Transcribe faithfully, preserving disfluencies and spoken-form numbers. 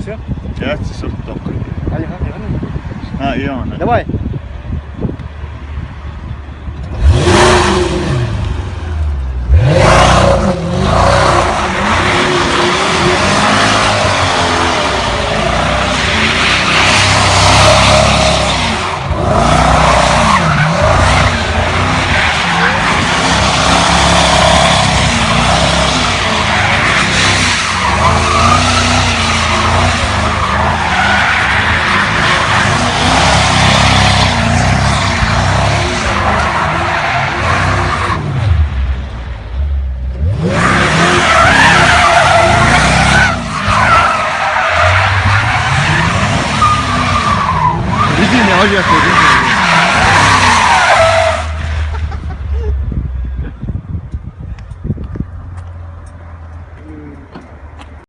Все? Я тебе только. А, я, я, я. А, и он. Давай.